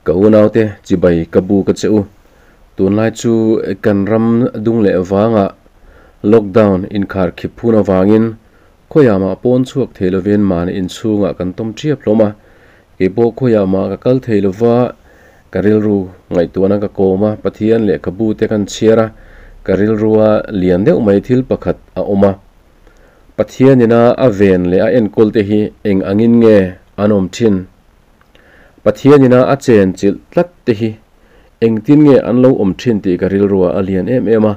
Ka unaute chibai ka buk a che u. Tunlai chu kan ram dung leh vangah lockdown inkhar khip phun avangin khawiah mah pawn chhuak thei lovin mahni inchhungah kan tawm ṭhiap hlawm a. Kei pawh khawiah mah ka kal thei lova, ka rilru ngaihtuahna ka kawm a, Pathian lehkhabu te kan chhiar a, ka rilrua lian deuh mai thil pakhat a awm a. Pathianina a ven leh a enkawl te hi eng angin nge an awm thin? Pathianina a chen chilh tlat te hi engtin nge an lo awm thin tih ka rilrua a lian em em a,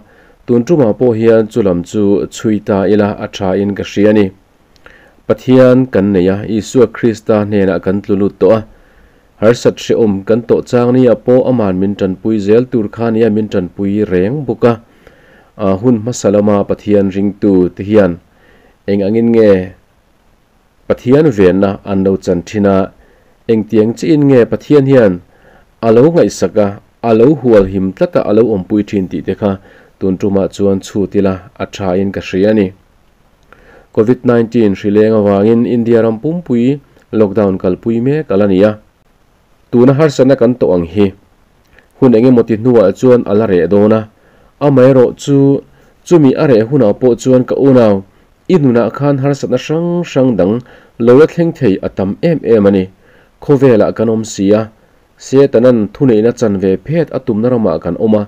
tun tumah pawh hian chu lam chu chhui ta ila a tha in ka hria a ni. Pathian kan nei a, Isua Krista hnenah kan tlu lut tawh a, harsat hrehawm kan tawh chang nia pawh aman min tanpui zel tur kha nia min tanpui reng bawk a, hun hmasa lama Pathian ringtu te hian eng angin nge Pathian venna an lo chan thin a, engtiang chiin nge Pathian hian a lo ngaihsak a, a lo hual him tlat a, a lo awmpui thin tih te kha tun tumah chuan chhut ila a tha in ka hria a ni. Covid 19 hri leng avangin India ram pumpui lockdown kalpui mek a la ni a, tuna harsatna kan tawh ang hi hun engemaw ti hnuah chuan a la reh dawn a, amaherawh chu chumi a reh hunah pawh chuan ka unau I nunah khan harsatna hrang hrang dang lo la thleng thei a tam em em a ni. Khawvelah kan awm si a, Setanan thuneihna chanve phet a tumna ramah kan awm a.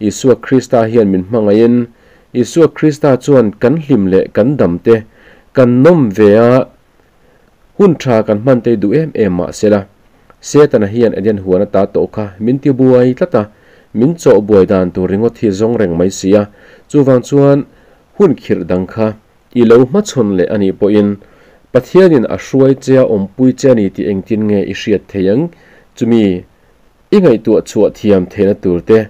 Isua Krista hian min hmangaihin, Isua Krista chuan kan hlim leh kan dam te, kan nawm ve a, hun tha kan hman te duh em em mah sela, Setana hian Eden huan ata tawh kha min ti buai tlat a, min chawh buai dan tur ringawt hi zawng reng mai si a. Chuvang chuan Hun khirh dang kha i lo hmachhawn leh a nih pawhin Pathianin a hruai che a awmpui che a ni tih engtin nge i hriat thei ang? Chumi i ngaihtuah chhuah thiam theihna tur te,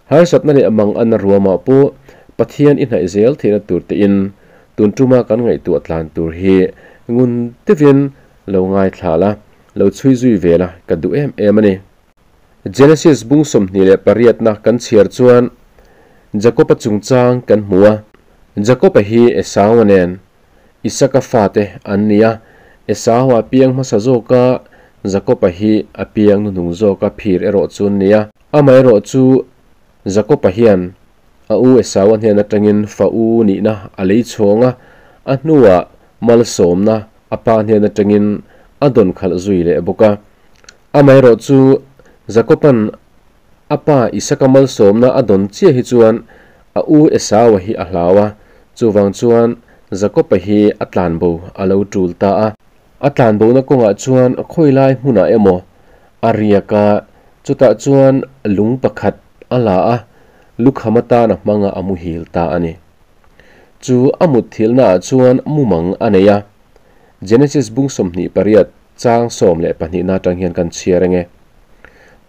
harsatna leh manganna ruamah pawh Pathian i hnaih zel theihna tur tein tun tuma kan ngaihtuah tlan tur hi ngun deuhin lo ngaithla la, lo chhui zui ve la ka duh em em a ni. Genesis bung 28na kan chhiar chuan Jakob-a chungchang kan hmu a. Jakob-a hi Esau-a nen Isaka fate an ni a. Esau-a piang hmasa zawka Jakob-a hi a piang hnuhnung zawka phir erawh chu an ni a. Amaherawh chu Jakob-a hian a u Esau-a hnen atangin fa u nihna a lei chhawng a, a hnuah malsawmna a pa hnen atangin a dawn khalh zui leh bawk a. Amaherawh chu Jakoban a pa Isaka malsawmna a dawn chiah hi chuan a u Esaua hi a hlau a, chuvang chuan Jakoba hi a tlanbo a lo tul ta a. A tlanbona kawngah chuan khawilai hmunah emaw a riak a, chutah chuan lung pakhat a la a, lukham atan a hmang a, a muhil ta a ni. Chu a mutthilhnaah chuan mumang a nei a. Genesis bung 28 chang 12na atang hian kan chhiar eng e.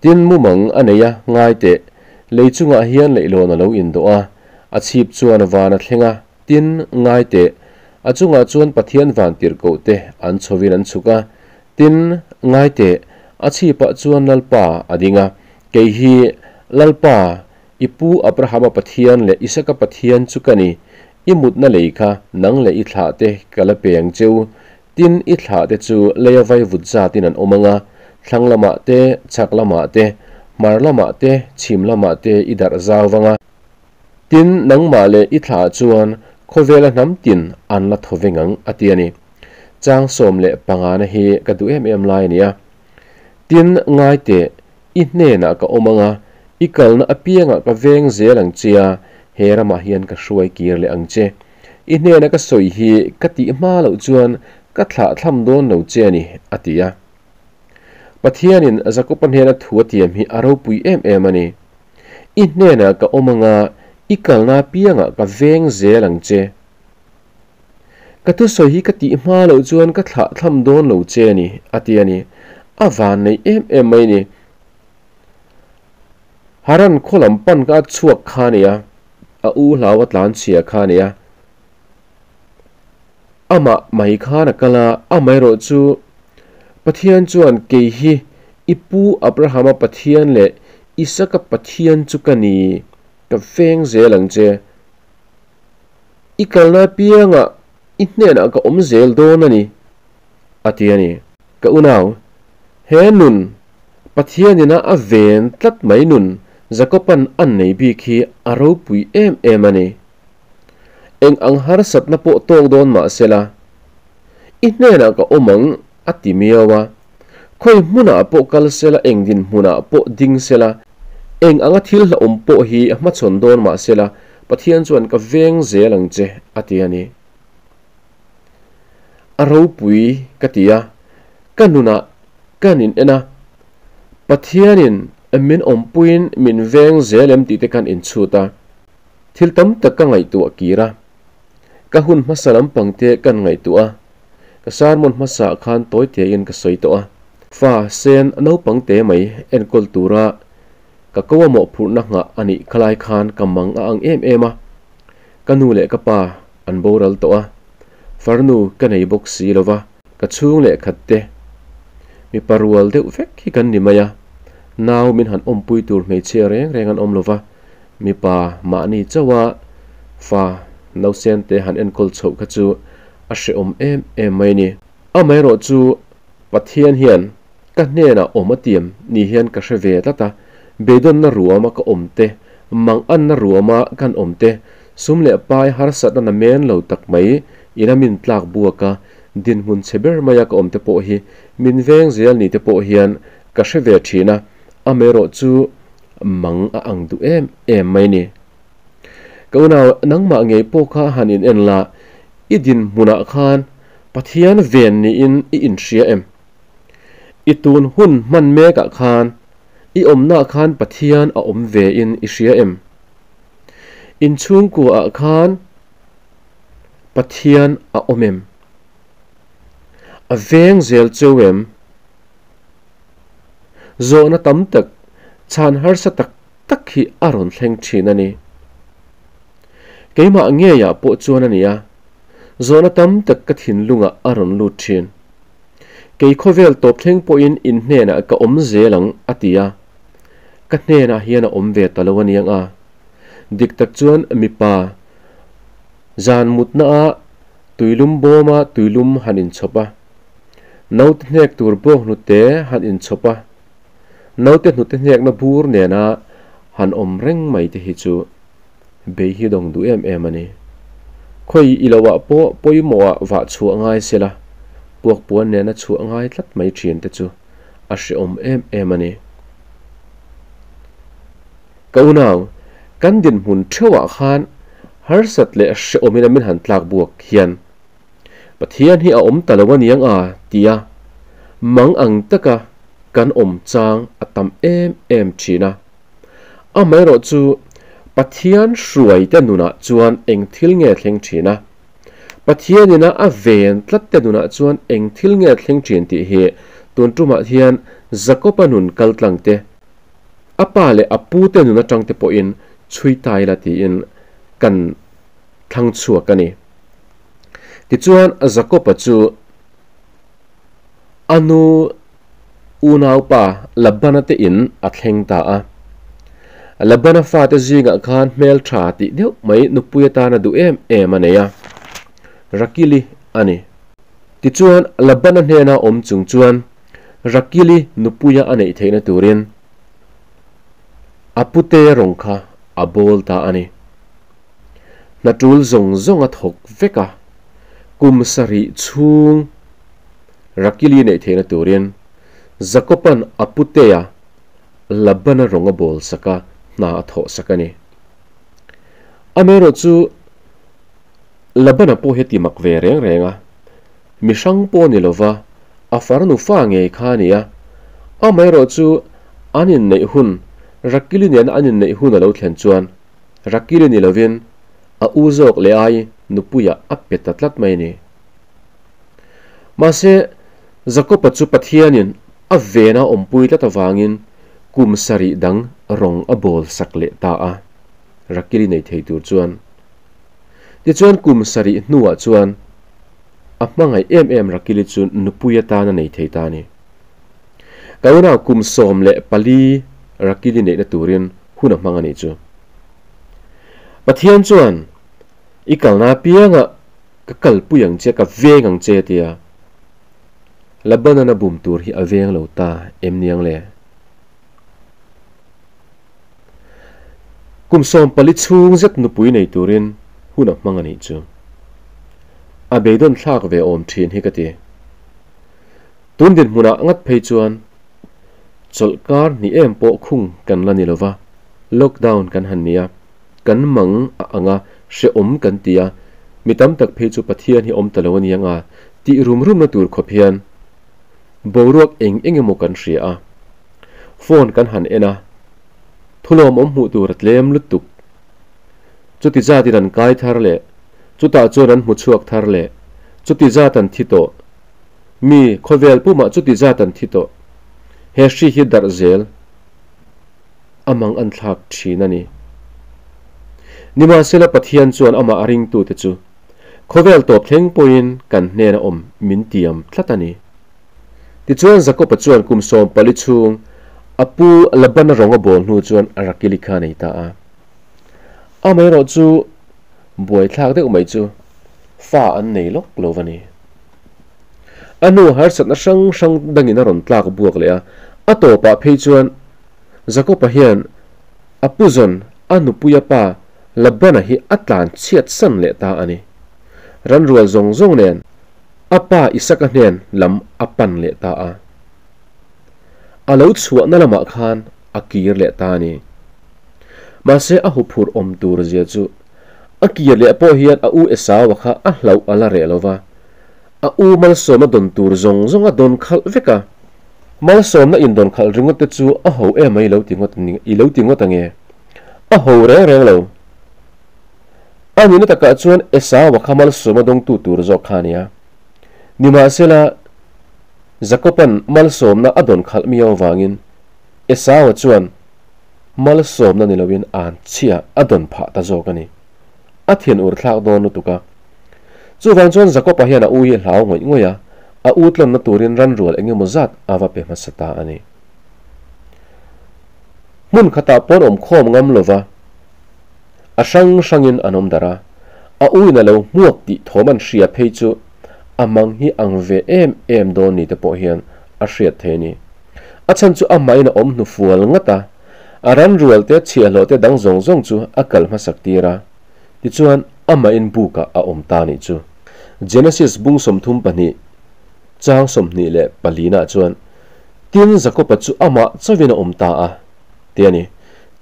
Tin, mumang a nei a, ngai teh, lei chungah hian leihlawn a lo indawh a, a chhip chuan van a thleng a, tin, ngai teh, a chungah chuan Pathian van tirhkoh te an chhovin an chhuk a, tin, ngai teh, a chhipah chuan Lalpa a ding a, kei hi Lalpa, i pu Abrahama Pathian leh Isaka Pathian chu ka ni, i mutna lei kha nang leh i thlah te ka la pe ang cheu, Tin, i thlah te chu leia vaivut zatin an awm ang a, thlang lamah te, chhak lamah te, hmar lamah te, chhim lamah te i darh zau vang a. Tin, nangmah leh i thlahah chuan khawvela hnam tin an la thaw veng ang, a ti a ni. Chang 15 na hi ka duh em em lai a ni a. Tin, ngai teh, i hnenah ka awm ang a, i kalna apiangah ka veng zel ang che a, he ramah hian ka hruai kir leh ang che. I hnena ka sawi hi ka tih hma loh chuan ka thlah thlam dawn lo che a ni, a ti a. Pathianin Jakoba hnena thu a tiam hi a ropui em em a ni. I hnenah ka awm anga i kalna apiangah ka veng zel ang che. Ka thusawi hi ka tih hma loh chuan ka thlah thlam dawn lo che a ni, a ti a ni. A van nei em em mai a ni. Haran khaw lam pan ka chhuak kha a ni a. A u hlau a tlan chhia kha a ni a. Amah mai khan a kal a, amaherawh chu Pathian chuan kei hi i pu Abrahama Pathian leh Isaka Pathian chu ka ni, ka veng zel ang che. I kalna apiangah i hnenah ka awm zel dawn a ni, a ti a ni. Ka unau, he nun. Pathianina a ven tlat mai nun Jakoban an nei bik hi a ropui em em a ni. Eng ang harsatna pawh tawk dawn mah sela, i hnenah ka awm ang a ti miau a. Khawi hmunah pawh kal sela, eng dinhmunah pawh ding sela, eng anga thil hlauhawm pawh hi hmachhawn dawn mah sela, Pathian chuan ka veng zel ang che a ti a ni. A ropui ka ti a, ka nunah kan in en a, Pathianin min awmpuiin min veng zel em tih te khan inchhut a, thil tam tak ka ngaihtuah kir a, ka hun hmasa lampang te kan ngaihtuah a, ka sermon hmasa ah khan tawi tein ka sawi tawh a, fa sen naupang te mai enkawl tura ka ko a mawhphurhna nghah a nih khalai khan ka mang a ang em em a, ka nu leh ka pa an boral tawh a, farnu ka nei bawk si lo va. Ka chhung leh khat te, mipa rual deuh vek hi kan ni mai a, nau min han awmpui tur hmeichhia reng reng an awm lo va, mipa mahni chauha fa nausen te han enkawl chhoh kha chu a hrehawm em em mai a ni. Amaherawh chu Pathian hian ka hnenah awm a tiam ni hian ka hre ve tlat a, beidawnna ruama ka awm te, manganna ruama kan awm te, sum leh pai harsatna namen lo tak mai ina min tlak buak a, Dinhmun chhe ber maia ka awm te pawh hi min veng zel ni te pawh hian ka hre ve thin a, amaherawh chu mang a ang duh em em mai ni. Ka unau, nangmah ngei pawh kha han in en la, i dinhmunah khan Pathian ven niin i inhria em? I tun hun hman mekah khan i awmnaah khan Pathian a awm ve in i hria em? Inchhungkuaah khan Pathian a awm em? A veng zel cheu em? Zawhna tam tak, chhan harsa tak tak hi a rawn thleng thin a ni. Keimah ngeiah pawh chuan a ni a, zawhna tam tak ka thinlungah a rawn lut thin. Kei khawvel tawp thleng pawhin in hnenah ka awm zel ang a ti a, ka hnenah hian a awm ve ta lo a niang a. Dik tak chuan mipa Zan mutna ah tuilum bawma tuilum han inchhawp a, naute hnek tur bawk hnute han inchhawp a, naute hnute hnekna bur nena han awm reng mai te hi chu bei hi dawng duh em em a ni. Khawi i loh ah pawh pawimawh ah vah chhuah ngai sela, puak puan nena chhuah ngai tlat mai thin te chu a hrehawm em em a ni. Ka unau, kan dinhmun theuhah khan harsat leh hrehawmin a min han tlak buak hian Pathian hi a awm ta lo a niang a tia mang ang taka kan awm chang a tam em em thin a. Amaherawh chu Pathian hruaite nunah chuan eng thil nge thleng thin a, Pathianina a ven tlat te nunah chuan eng thil nge thleng thin tih hi tun tumah hian Jakoba nun kaltlang te A pa leh a pu te nun atang te pawhin chhui ta ila tiin kan thlang chhuak a ni. Tichuan Jakob-a chu a nu unaupa Labana te in a thleng ta a. Labana fate zingah khan hmeltha tih deuh mai nupui atana duh em em a nei a, Rakili a ni. Tichuan Labana hnena awm chung chuan Rakili nupuia a neih theihna turin a pute rawng kha a bawl ta a ni. Hna tul zawng zawng a thawk vek a, kum sarih chhung Rakili neih theihna turin Jakoban a putea Labana rawng a bawl sak a, hna a thawh sak a ni. Amaherawh chu Labana pawh hi a ti mak ve reng reng a. Mi hrang pawh ni lova, a farnu fa ngei kha a ni a. Amaherawh chu an inneih hun, Rakili nena an inneih hun a lo thlen chuan Rakili ni lovin a u zawk leh ai nupuiah a pe ta tlat mai a ni. Mahse, Jakoba chu Pathianin a vena awmpui tlat avangin kum sarih dang rawng a bawl sak leh ta a, Rakili nei thei tur chuan. Tichuan kum sarih hnuah chuan a hmangaih em em Rakili chu nupui atan a nei thei ta a ni. Ka unau kum 14 Rakili neihna turin hun a hmang a nih chu. Pathian chuan, I kalna apiangah ka kalpui ang che, ka veng ang che a ti a. Labanan a bum tur hi a veng lo ta em niang le? Kum 14 chhung zet nupui nei turin hun a hmang a nih chu. A beidawn thlak ve awm thin hi ka ti. Tun dinhmunah ngat phei chuan chawlhkar hnih em pawh khung kan la ni lova, lockdown kan han ni a, kan mang a ang a, hrehawm kan ti a, mi tam tak phei chu Pathian hi awm ta lo a ni ang a tih rum rumna tur khawp hian boruak eng eng emaw kan hria a, phone kan han en a, thulawm awm hmuh tur a tlem lutuk. Chuti zatin an kai thar leh, chutah chuan an hmu chhuak thar leh, chuti zat an thi tawh. Mi, khawvel pumah chuti zat an thi tawh. He hri hi darh zel a mang an thlak thin a ni. Nimahsela Pathian chuan amah a ringtute chu khawvel tawp thleng pawhin kan hnena awm min tiam tlat a ni. Tichuan Jakob-a chuan kum 14 chhung a pu Labana rawng a bawl hnu chuan Rakili kha a nei ta a. Amaherawh chu buaithlak deuh mai chu fa an nei lawk lo va ni. A hnu harsatna hrang hrang dangin a rawn tlak buak leh a, a tawpah phei chuan Jakob-a hian a pu zawn a nupuia pa Labana hi a tlan chhiat san leh ta a ni. Ranrual zawng zawng nen a pa Isaka hnen lam a pan leh ta a. A lo chhuahna lamah khan a kir leh ta a ni. Mahse a huphurh awm tur zia chu a kir leh pawh hian a u Esau-a kha a hlauh a la reh lo va, a u malsawmna dawn tur zawng zawng a dawn khalh vek a. Malsawmna indawn khalh ringawt te chu a ho em mai lo ti ngawt i lo ti ngawt ange. A ho reng reng lo. A nihna takah chuan Esau-a kha malsawmna dawngtu tur zawk kha a nia. Nimahsela, Jakob-a'n malsawmna a dawn khalh miau avangin Esau-a chuan malsawmna ni loin an chhia a dawn phah ta zawk a ni. A thian ur thlak dawn lutuk a. Chuvang chuan Jakob-a hian a u hi a hlau ngawih ngawih a, a u tlawnna turin ranrual eng emaw zat a va pe hmasa ta a ni. Hmun khatah pawn awm khawm ngam lova a hrang hrangin an awm darh a, a u in a lo hmuak tih thawm an hria phei chu a mang hi ang ve em em dawn ni te pawh hian a hriat thei a ni. A chhan chu amahin a awm hnufual ngat a, a ranrual te chhiahhlawh te dang zawng zawng chu a kal hmasak tir a, tichuan amahin bukah a awm ta nih chu. Genesis bung 32 chang 24 nah chuan, Tin Jakob-a chu amah chauhin a awm ta a, ti a ni.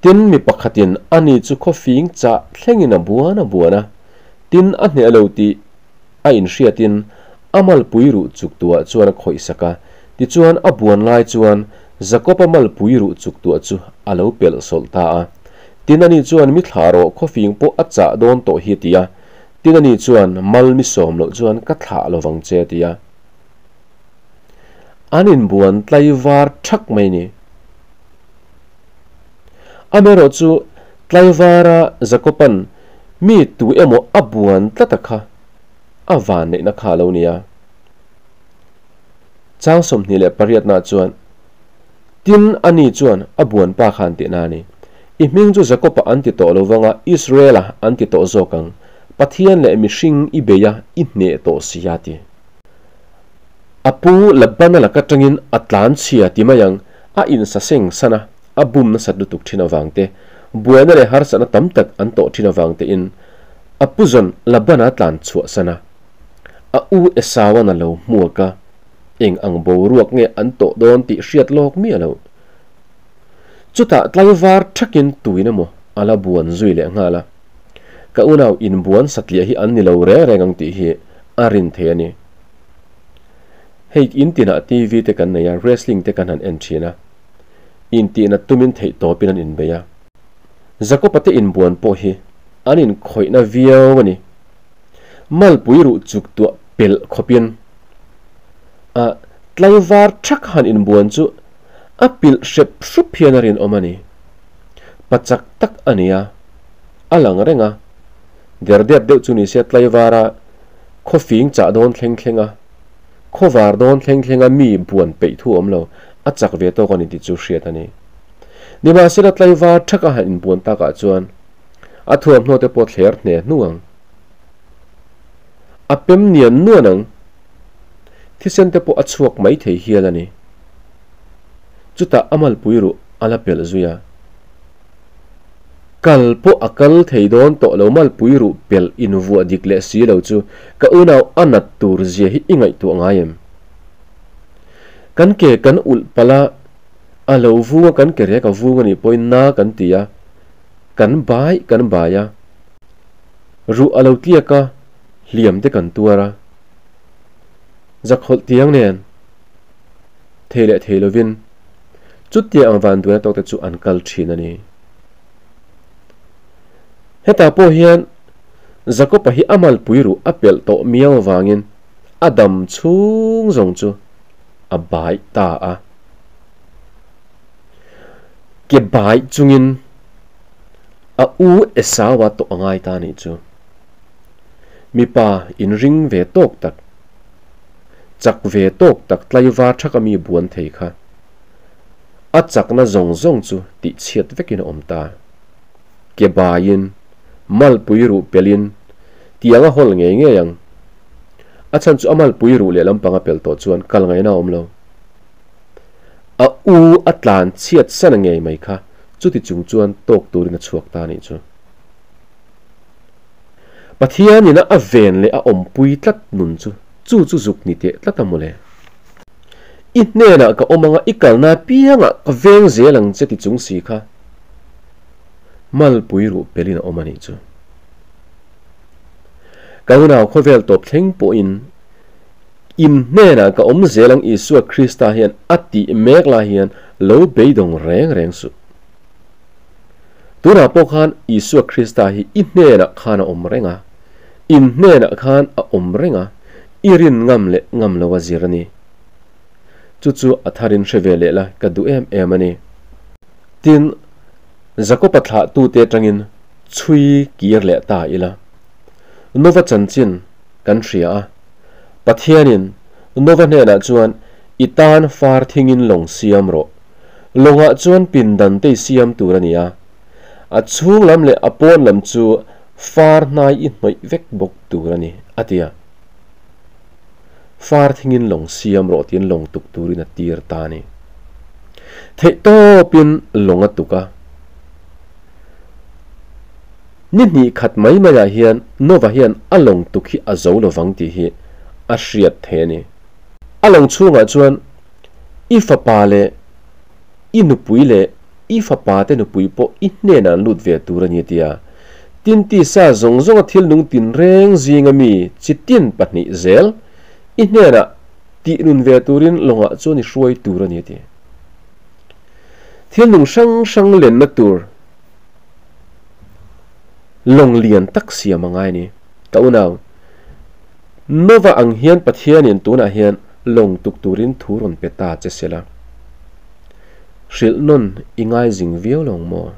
Tin mi pakhatin ani chu khawfing chah thlengin a buan a buan a, tin a hneh lo tih a inhriatin a malpui ruh chuk tuah chuan a khawih sak a, tichuan a buan lai chuan Jakob-a malpui ruh chuk tuah chu a lo pelh sawlh ta a. Tin ani chuan mi thlah rawh khawfing pawh a chah dawn tawh hi a ti a, tin ani chuan mal mi sawm loh chuan ka thlah lovang che a ti a. An inbuan tlaivar thak mai ni. Amaherawh chu tlaivara Jakob-a'n mi tu emaw a buan tlat a kha a van neihna kha a lo ni a. Chang 28 nah chuan, Tin, ani chuan a buan pa khan tihna a ni. I hming chu Jakob-a an ti tawh lo vanga Israel-a an ti tawh zawk ang. Pathian leh mihring i bei a, i hneh tawh si a ti. A pu Labana laka tangin a tlan chhia ti mai ang, a insaseng san a, a bum nasat lutuk thin avang te, buaina leh harsatna tam tak an tawh thin avang tein a pu zawn Labana tlan chhuah san a. A u Esauan a lo hmuak a, eng ang boruak nge an tawh dawn tih hriat lawk miah lo. Chutah tlaivar thakin tuin emaw a la buan zui leh nghal a. Ka unau inbuan satliah hi an ni lo reng reng ang tih hi a rin thei a ni. Hei in tinah TV te kan nei a, wrestling te kan han en thin a. Intihna tumin theih tawpin an inbei a. Jakob-a te inbuan pawh hi an inkhawihna viau a ni. Malpui ruh chuk tuah pelh khawpin a tlaivar thak han inbuan chu a pilh hrep hrup hian a rinawm a ni. Pachak tak a ni a, a lang reng a. Derdep deuh chu ni se tlaivara khawfing chah dawn thleng thleng a, khawvar dawn thleng thleng a mi buan peih thu awm lo, a chak ve tawk a ni tih chu hriat a ni. Nimahsela tlaivar thak a han inbuan takah chuan a thuamhnaw te pawh thler hne hnu ang. A pem nian nuan ang. Thisen te pawh a chhuak mai thei hial a ni. Chutah a malpui ruh a la pelh zui a. Kal pawh a kal thei dawn tawh lo malpui ruh pelh invuah dik leh si lo chu ka unau a nat tur zia hi i ngaihtuah ngai em? Kan ke kan ulh palh a, a lo vung a kan ke rek a vung a nih pawhin na kan ti a, kan bai kan bai a, ruh a lo tliak a, hliam te kan tuar a, zakhawlh tiang nen thei leh thei lovin chutia ang vanduaina tawk te chu an kal thin a ni. Hetah pawh hian Jakob-a hi a malpui ruh a pelh tawh miau avangin a dam chhung zawng chu a baih ta a. Ke baih chungin a u Esau-a tawh a ngai ta nih chu. Mipa inring ve tawk tak, chak ve tawk tak tlaivar thaka mi buan thei kha a chakna zawng zawng chu tihchhiat vekin a awm ta. Ke baiin, malpui ruh pelhin, tiang a hawl ngei ngei ang. A chhan chu a malpui ruh leh lampang a pel tawh chuan kal ngaihna a awm lo. A u a tlan chhiat san ngei mai kha chuti chung chuan tawk turin a chhuak ta anih chu. Pathianina a ven leh a awmpui tlat nun chu chu chu zuk ni teh tlat a mawle. I hnenah ka awm anga i kalna apiangah ka veng zel ang che ti chung si kha malpui ruh pelin a awm a nih chu. Ka unau khawvel tawp thleng pawhin in hnenah ka awm zel ang Isua Krista hian a tih mek lai hian lo beidawng reng reng suh. Tunah pawh khan Isua Krista hi i hnenah khan a awm reng a, in hnenah khan a awm reng a, i rin ngam leh ngam lo a zir a ni. Chu chu a tharin hre ve leh la ka duh em em a ni. Tin, Jakob-a thlahtute atangin chhui kir leh ta ila. Nova chanchin kan hria a, Pathianin Nova hnenah chuan i tan far thingin lawng siam rawh. Lawngah chuan pindan te i siam tur a ni a, a chhung lam leh a pawn lam chu far hnai i hnawih vek bawk tur a ni, a ti a. Far thingin lawng siam rawh tiin lawng tuk turin a tir ta a ni. Theihtawpin lawng a tuk a. Ni hnih khat mai maiah hian Nova hian a lawng tuk hi a zo lovang tih hi a hriat thei a ni. A lawng chhungah chuan i fapa leh i nupui leh i fapa te nupui pawh i hnenah an lut ve tur a ni a ti a. Tin tisa zawng zawnga thil nung tinreng zinga mi chi tin pahnih zel i hnenah tih nun ve turin lawngah chuan i hruai tur a ni a ti. Thil nung hrang hrang lenna tur lawng lian tak siam a ngai a ni. Ka unau, Nova ang hian Pathianin tunah hian lawng tuk turin thu rawn pe ta che sela. Hrilh nawn i ngai zing viau lo ang maw?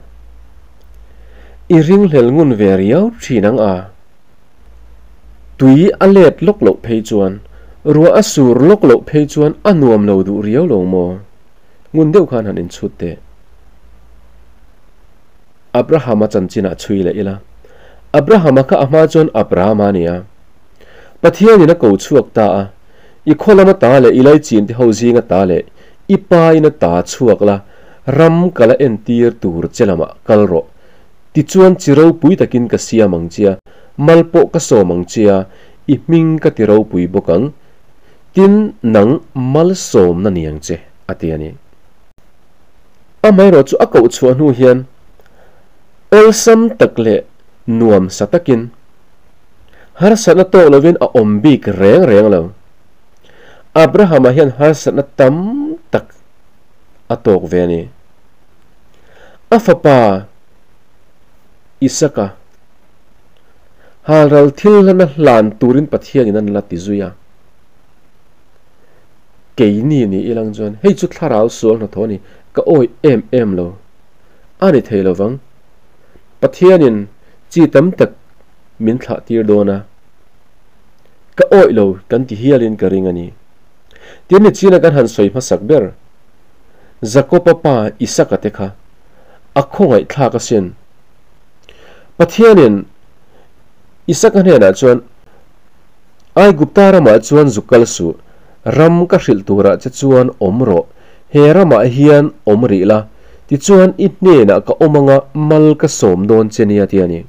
I ringhlel ngun ve riau thin ang a. Tui a let lawk loh phei chuan, ruah a sur lawk loh phei chuan a nuam lo duh riau lo maw? Ngun deuh khan han inchhut teh. Abrahama chanchinah chhui leh ila. Abrahama kha a hma chuan Abrahama a ni a. Pathianin a ko chhuak ta a, I khaw lama ta leh i laichin te ho zinga ta leh i pa in a ta chhuak la, ram ka la entir tur che lamah kal rawh. Tichuan chi ropui takin ka siam ang che a, mal pawh ka sawm ang che a, i hming ka ti ropui bawk ang. Tin, nang malsawmna ni ang che, a ti a ni. Amaherawhchu a koh chhuah hnu hian awlsam tak leh nuam sa takin harsatna tawk lovin a awm bik reng reng lo. Abrahama hian harsatna tam tak a tawk ve a ni. A fapa Isaka halral thil hlana hlan turin Pathianin an la ti zui a. Keini ni ilang chuan hei chu thlarau sual hnathawh a ni, ka awih em em lo. A ni thei lovang. Pathianin chi tam tak min thlah tir dawn a, ka awih lo kan ti hialin ka ring a ni. Tin ni china kan han sawi hmasak ber, Jakoba pa Isaka te kha a khawngaih thlak asin. Pathianin Isaka hnenah chuan, Aigupta ramah chuan zu kal suh, ram ka hrilh turah che chuan awm rawh, he ramah hian awm rih la. Tichuan i hnenah ka awm anga mal ka sawm dawn che nia ti a ni.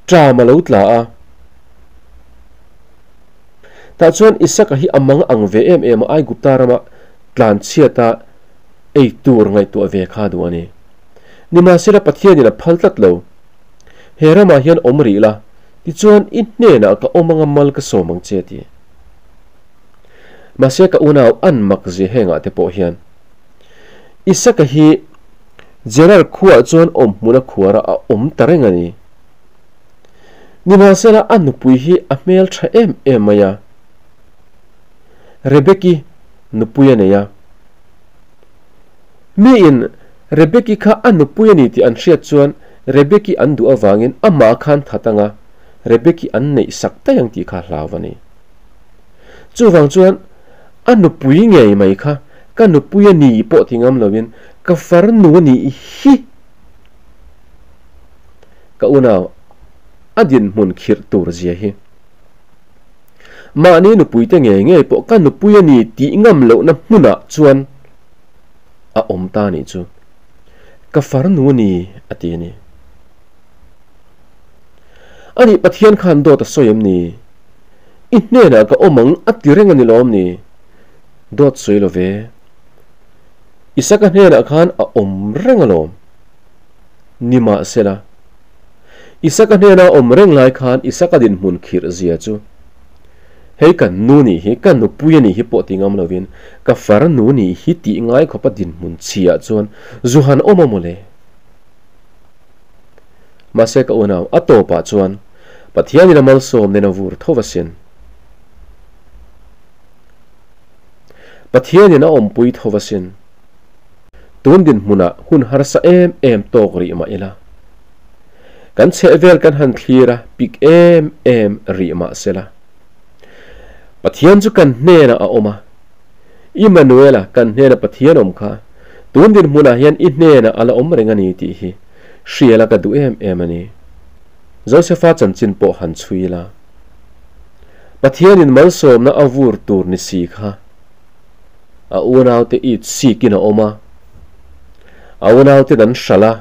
Ṭam a lo tla a. Tah chuan Isaka hi a mang ang ve em em a, Aigupta rama tlanchhiata ei tur ngaihtuah ve kha duh a ni. Nimahsela Pathianin a phal tlat lo. He ramah hian awm rih la, tichuan i hnenah ka awm anga mal ka sawm ang che ti. Mahse ka unau an mak zia hengah te pawh hian Isaka hi Gerar khuaah chuan awm hmuna khuara a awm ta reng a ni. Nimahsela a nupui hi a hmel tha em em mai a, Rebeki nupui a nei a. Miin Rebeki kha a nupui a ni tih an hriat chuan Rebeki an duh avangin amah khan that anga Rebeki an neih sak daih ang tih kha hlau a ni. Chuvang chuan a nupui ngei mai kha ka nupui a ni pawh ti ngam loin ka farnu a nih hi ka unau a dinhmun khirh tur zia hi. Mahni nupui te ngei ngei pawh ka nupui a ni tih ngam lohna hmunah chuan a awm ta nih chu ka farnu a ni a ti a ni. Anih Pathian khan dawt a sawi em ni? I hnenah ka awm ang a ti reng a ni lawm ni? Dawt sawi lo ve. Isaka hnenah khan a awm reng alawm. Nimahsela, Isaka hnena a awm reng lai khan Isaka dinhmun khirh zia chu, Hei kan nu nih hi, ka nupui a nih hi pawh ti ngam lovin, ka farnu nih hi tih ngai khawpa dinhmun chhiah chuan zu han awm a mawle. Mahse ka unau, a tawpah chuan Pathianin a malsawm nen a vur tho asin. Pathianin a awmpui tho asin. Tun dinhmunah hun harsa em em tawk rih mah ila. Kan chhehvel kan han thlir a, pik em em rih mah sela. Pathian chu kan hnenah a awm a. Immanuela, kan hnena Pathian awm kha, tun dinhmunah hian i hnenah a la awm reng a ni tih hi hriala ka duh em em a ni. Josefa chanchin pawh han chhui ila. Pathianin malsawmna a vur tur ni si kha a unaute it sikin a awm a, a unauten an hralh a,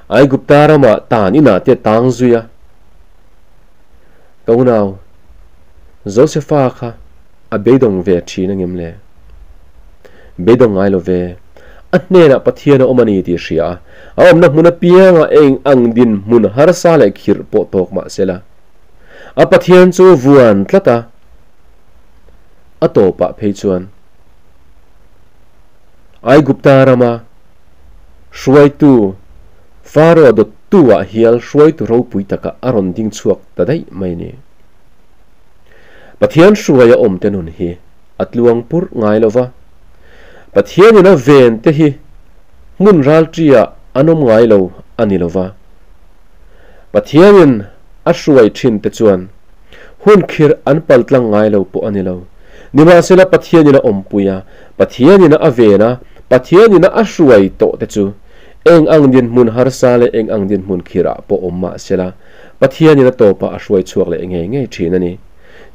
Aigupta ramah tan inah te tang zui a. Ka unau, Josefa kha a beidawng ve thin angem le? Beidawng ngai lo ve. A hnenah Pathian a awm a ni tih hria a, a awmna hmun apiangah eng ang dinhmun harsa leh khirh pawh tawk mah sela, a Pathian chu vuan tlat a, a tawpah phei chuan Aigupta rama hruaitu Faro dawttu-ah hial hruaitu ropui takah a rawn ding chhuak ta daih mai a ni. Pathian hruaia awmte nun hi a tluang purh ngai lo va, Pathianin a ven te hi hmun ralṭiah an awm ngai lo a ni lo va. Pathianin a hruai ṭhin te chuan hun khirh an paltlang ngai lo pawh a ni lo. Nimahsela Pathianin a awmpui a, Pathianin a ven a, Pathianin a hruai tawh te chu eng ang dinhmun harsa leh eng ang dinhmun khirah pawh awm mah sela Pathianin a tawpah a hruai chhuak leh ngei ngei ṭhin a ni.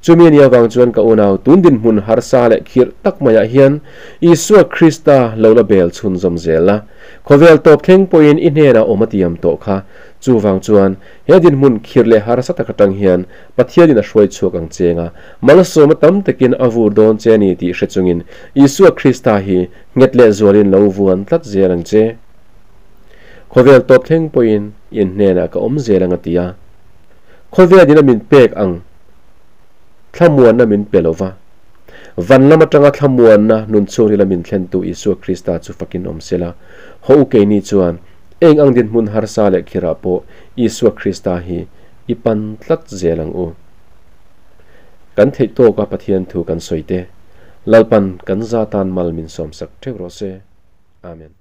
Chumi ni avang chuan ka unau, tun dinhmun harsa leh khirh tak maiah hian Isua Krista lo la bel chhunzawm zel la. Khawvel tawp thleng pawhin i hnenah awm a tiam tawh kha. Chuvang chuan, he dinhmun khirh leh harsa tak atang hian Pathianin a hruai chhuak ang cheng a, malsawma tam takin a vur dawn che a ni tih hre chungin Isua Krista hi nghet leh zualin lo vuan tlat zel ang che. Khawvel tawp thleng pawhin in hnenah ka awm zel ang a ti a. Khawvel in a min pek ang thlamuanna min pe lo va, van lam atanga thlamuanna nun chhungril a min thlentu Isua Krista chu fakin awm sela, haw u keini chuan eng ang dinhmun harsa leh khirah pawh Isua Krista hi i pan tlat zel ang u. Kan theih tawka Pathian thu kan sawi te, Lalpan kan za tan mal min sawmsak theuh rawh se. Amen.